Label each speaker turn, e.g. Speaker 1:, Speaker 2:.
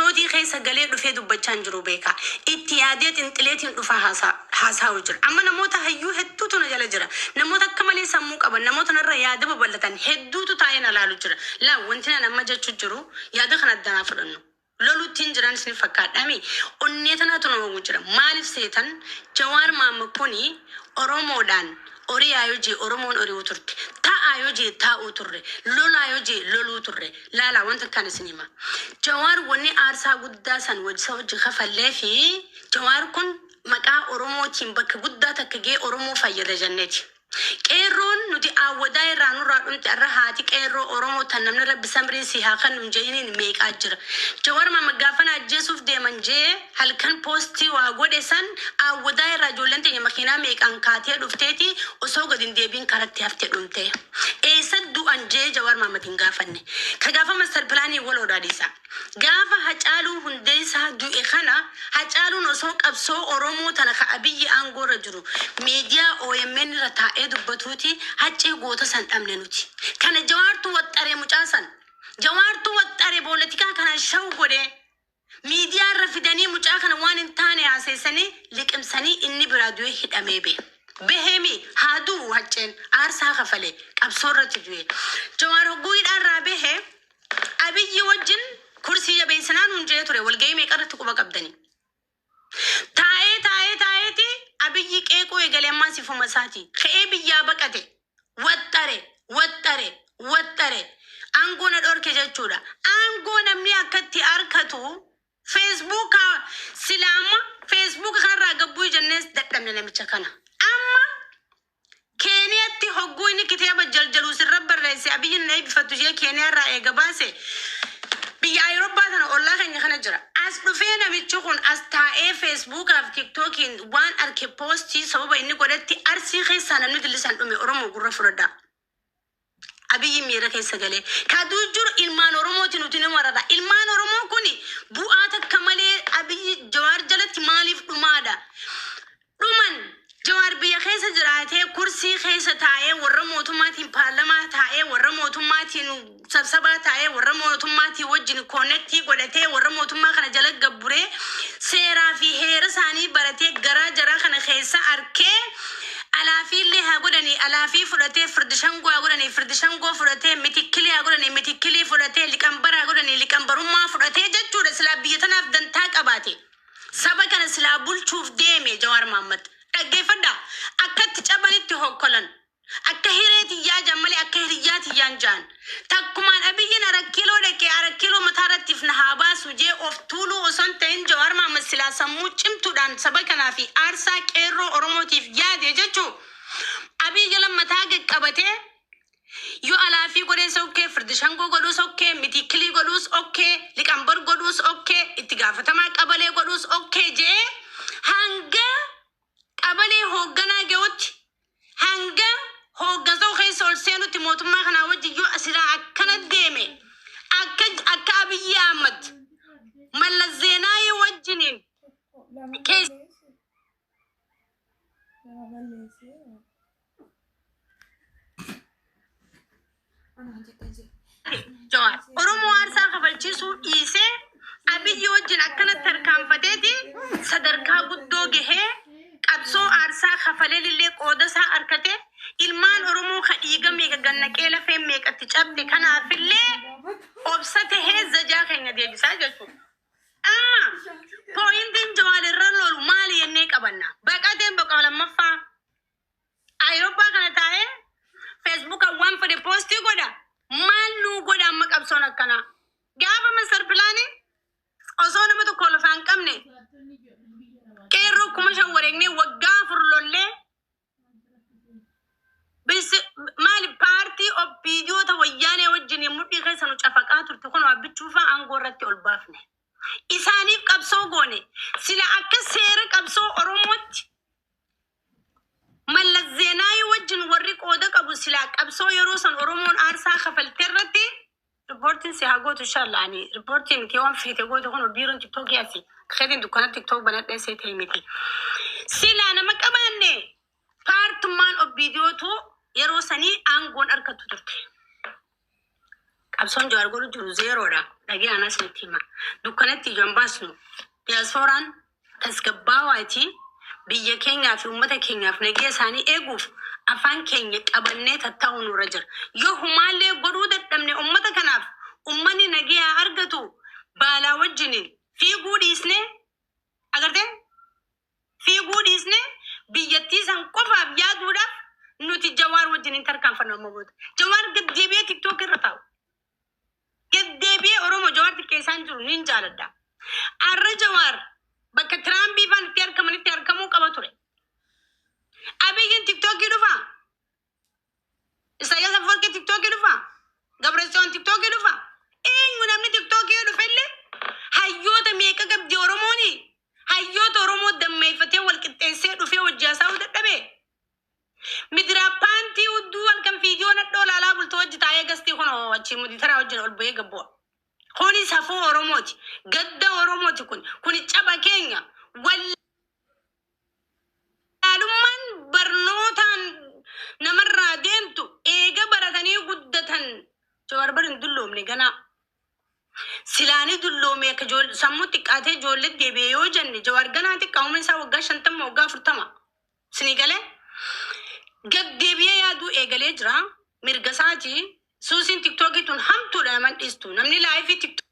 Speaker 1: Moodii keessa galee dhufee dubbachaa hin jiru beekaa. Itti yaadee xinxileetiin dhufaa haasa'u jira. Amma namoota hayyuu hedduutu na jala jira. Namoota akka malee sammuu qaban, namoota narra yaada babal'atan hedduutu taa'ee na laalu jira. Laa wanti nan amma jechuu jiru yaada kana addanaa fudhannu. Lolutti hin jiran isin fakkaadhaami. Onnee tanaatu nama ugu jira. Maaliif seetan Jawaar Maamma kuni Oromoodhaan ori'aa yoo jee Oromoon ori'uu turte. Taa'aa yoo jee taa'uu turre. Lolaa yoo jee loluu turre. Laalaa wanta kan isin hima. Jawaar wanni aarsaa guddaa san wajjisa hojii kafallee fi Jawaar kun maqaa Oromootiin bakka guddaa takka ga'ee Oromoo fayyada jenneeti. Qeerroon nuti aawwadaa irraa nurraa dhumte irra haati qeerroo Oromoo tan namni rabbi samrii si haa kennu hin jedhiniin meeqaa jira. Jawar Maamma gaafana ajjeesuuf deeman jee halkan poostii waa godhe san aawwadaa irraa ijoolleen teenya makiinaa meeqaan kaatee dhufteeti osoo gad hin deebiin karatti hafte dhumte. Eessa du'an jee Jawar Maamma hin gaafanne. Ka gaafa master pilaanii waloodhaa dhiisa. Gaafa Hacaaluu Hundeessaa du'e kana Hacaaluun osoo qabsoo Oromoo tana ka Abiyyi aangoo irra jiru miidiyaa OMN irra taa'ee dubbatuuti haccee goota san dhabne nuti. Kana Jawaartu waxxare mucaa san. Jawaartu waxxare poolitikaa kana shaw godhee miidiyaa irra fidanii mucaa kana waan hin taane haaseessanii liqimsanii inni biraa du'ee hidhamee bee. Beheemi haa du'u hacceen aarsaa kafalee qabsoo irratti du'e. Jawaar hogguu hidhaarraa bahe Abiyyi wajjin kursii jabeessinaa nuun jee ture walgahii meeqa irratti quba qabdanii. Taa'ee taa'ee taa'eeti Abiyyi qeequu eegalee ammaa sifuma isaati. Ka'ee biyyaa baqate. Waxxare waxxare waxxare. Aangoo na dhorke jechuudha. Aangoo namni akkatti harkatu Feesbuuka sila amma feesbuuka kanarraa gabbuu jennees dadhabne namicha kana. Amma Keeniyaatti hogguu inni kitaaba jaljaluu sirra barreesse Abiyyiin na eebbifattu ishee Keeniyaarraa eega baase biyya Awurooppaa tana ollaa keenya kana jira. As dhufee namichi kun as taa'ee Feesbuukaaf Tiktookiin waan arke poostii sababa inni godhetti Arsii keessaa namni dillisaan dhume Oromoo gurra fudhadhaa. Abiyyi miira keessa galee. Kaduu jiru ilmaan Oromooti nuti ni marara. Ilmaan Oromoo kun bu'aa takka malee Abiyyi Jawaar jalatti maaliif dhumaadha? Dhuman Jawaar biyya keessa jiraatee kursii keessa taa'ee warra mootummaatiin paarlamaa taa'ee warra mootummaatiin sabsabaa taa'ee warra mootummaatiin wajjin koonnektii godhatee warra mootummaa kana jala gabburee seeraa fi heera isaanii baratee garaa jaraa kana keessa arkee alaafiillee haa godhanii alaafii fudhatee firdi shangoo haa godhanii firdi shangoo fudhatee mitikkilii haa godhanii mitikkilii fudhatee liqanbara haa godhanii liqanbarummaa fudhatee jechuudha silaa biyya tanaaf dantaa qabaate. Saba kana silaa bulchuuf deeme Jawaar Mahaammad. Dhaggeeffadhaa. Akkatti cabanitti hokkolan. Akka hiree tiyyaa jaan malee akka hiriyyaa tiyyaan jaan. Takkumaan Abiyyiin arakkiiloo dhaqee arakkiiloo mataa irrattiif na haa baasu jee of tuuluu osoo hin ta'in Jawaar Mahaammad silaa sammuu cimtuudhaan saba kanaa fi aarsaa qeerroo Oromootiif yaade jechuu. Abiy jala mataa qaqqabatee yoo alaafii godhees okkee, firdi shangoo godhuus okkee, mitikkilii godhuus okkee, liqanbar godhuus okkee, itti gaafatamaa qabalee godhuus okkee jee hanga qabalee hoogganaa ga'utti hanga hooggansa keessa ol seenutti mootummaa kanaa wajjin yoo silaa akkana deeme akka akka Abiyyi Ahmad Mallas Zeenaayii wajjiniin keessa Jawaar Oromoo aarsaa kafalchiisuu dhiisee Abiyyi wajjin akkanatti tarkaanfateeti sadarkaa guddoo gahee qabsoo aarsaa kafalee lillee qooda isaa harkate ilmaan Oromoo ka dhiiga meeqa gannaqee lafee meeqatti cabde kanaafillee obsa tahee zajaa keenya deebisaa jechuudha. Amma pooyintiin Jawaar irra lolu maali jennee qabanna? Baqateen boqoo lammaffaa Awurooppaa kana taa'ee Feesbuukaan waan fedhe poostii godha. Maal nuu godha amma qabsoon akkanaa? Gaafa master pilaanii osoo nama tokko lafaa hin qabne qeerroo 5,000 wareegnee waggaa 4 lollee maali paartii OPDOta wayyaanee wajjin mudhii keessa nu cafaqaa turte kun abbichuufaa aangoo irratti ol baafne. Isaaniif qabsoo goone sila akka seera qabsoo Oromootti Mallas Zeenaayii wajjin warri qooda qabu silaa qabsoo yeroo san Oromoon aarsaa kafalte irratti riippoortiin si haa gootu inshallah ani riippoortii miti waan feete gootu kun biiroon tiktookii asi keetiin dukkana tiktook banadhee see ta'e miti. Silaa nama qabaanne paartummaan OPDOtu yeroo sanii aangoon argattu turte. Qabsoon Jawaar godhu jiru zeeroodha. Dhagee anas nutti hima. Dukkanatti ijaan baasnu. Diyaaspooraan tasgabbaawaati biyya keenyaa fi uummata keenyaaf nagee isaanii eeguuf afaan keenya qabannee tattaa'uu nurra jira. Yoo humaallee godhuu dadhabne, uummata kanaaf uummanni nagee haa argatu, baalaa wajjiniin fiiguu dhiisnee, agartee, fiiguu dhiisnee biyyattii san qofaaf yaaduudhaaf nuti Jawaar wajjiniin tarkaanfannu amma booda. Jawaar gaddeebi'ee TikTok irra taa'u. Gaddeebi'ee Oromoo Jawaar xiqqeessaan jiru niin jaaladha. Arra Jawaar bakka Tiraampii faan itti argamanitti argamuu qaba ture. Abiyyiin TikTokii dhufaa? Isaayyaas Afawarqii TikTokii dhufaa? Gabratsiyoon TikTokii dhufaa? Eenyu namni TikTokii dhufellee, hayyoota meeqa qabdi Oromooni? Hayyoota Oromoo dammeeffatee wal qixxeessee dhufee hojii haasa'uu dadhabee? Midiraa paantii hudduu halkan fiidiyoo nadhoo laalaa bultoo hojii taa'ee gastii kun achii muditaraa wajjin ol bu'ee gabbu'a. Kuni safuu Oromooti. Gadda Oromooti kun. Kuni caba keenya. Wallaalummaan barnootaan namarraa deemtu eega baratanii guddatan. Jawaar bar hin dulloomne ganaa. Silaanii dulloome akka sammuu xiqqaatee ijoollee deebi'e yoo jenne, Jawaar ganaa xiqqaa, umriin isaa waggaa 50, waggaa 40. Sinii galee? Gaddeebi'ee yaaduu eegalee jira. Mirga isaati. Suusiin TikTokii tun hamtuudha, naman dhiistu. Namni live TikTok